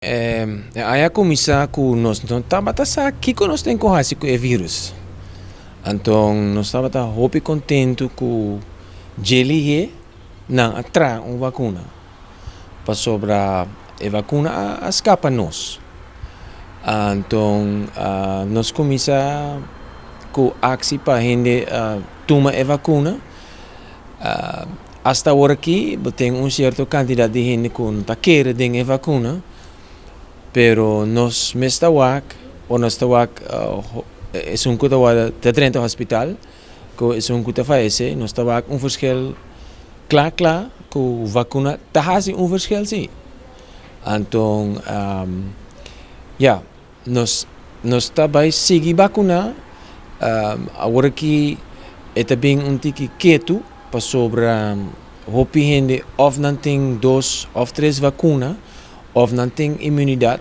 A kuminsá ku nos no tabata sa kiko nos tin ku hasi ku e virus. Anto nos tabata hopi kontentu ku dje nan a traha un vakuna. Pasobra e vakuna a skapa nos. Anto nos a kuminsá ku aksi pa hende tuma e vakuna. Hasta awor aki tin un sierto kantidat di hende ku no ta kere den e vakuna, pero nos mes ta wak, o nos ta wak esun ku ta drenta hospital, ku esun ku ta fayesé, nos ta wak un verschil kla kla ku vakuna ta hasi un verschil si. Anto ja, nos ta bai sigui vakuná. Awor aki e ta bin un tiki ketu pasobra hopi hende òf nan tin dos òf tres vakuna òf nan tin inmunidat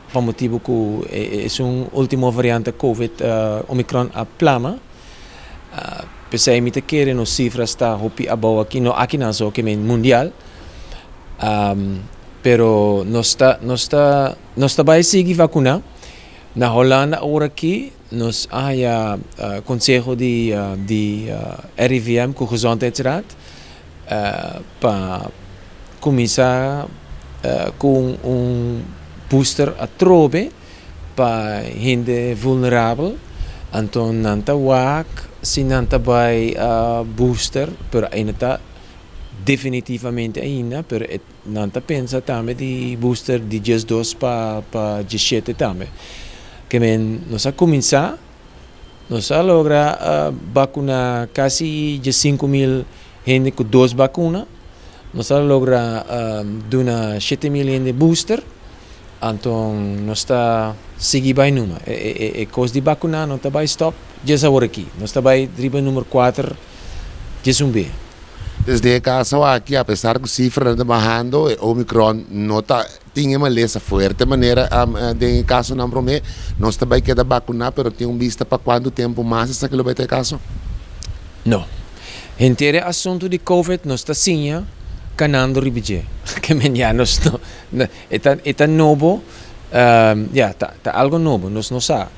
pa motibu ku e último variante COVID, Omicron, a plama. P'esei mi ta kere nos sifra ta hopi abou aki, no aki nan so, ke men mundial. Pero nos ta bai sigui vakuná. Na Hulanda awor aki nos a haña konseho di RIVM ku Gezondheidsraad pa kuminsá ku un booster atrobe pa hende vulnerabel. Anto nan ta wak si nan ta bai booster, pero ainda ta definitivamente ainda, pero nan ta pensa tambe di booster di 12 pa 17 tambe. Ke men nos a kuminsá, nos a logra vakuná kasi 5 mil hende ku dos vakuna, nos a logra duna 7 mil hende booster, anto nos ta sigui bai numa. E kos di vakuná no ta bai stòp djis awor aki. Nos ta bai riba number 4 djes 1 B. Desde e kaso aki, apesar ku sifra ta bahando, Omicron no ta tin malesa fuerte manera den kasonan promé, nos ta bai keda vakuná, pero tin un bista pa kuantu tempu mas esaki lo bai ta e kaso? No. Henter e asuntu di COVID nos ta siña kanando riba dje. Ke men ya nos no, e ta nobo, ja, ta algu nobo, nos no sa.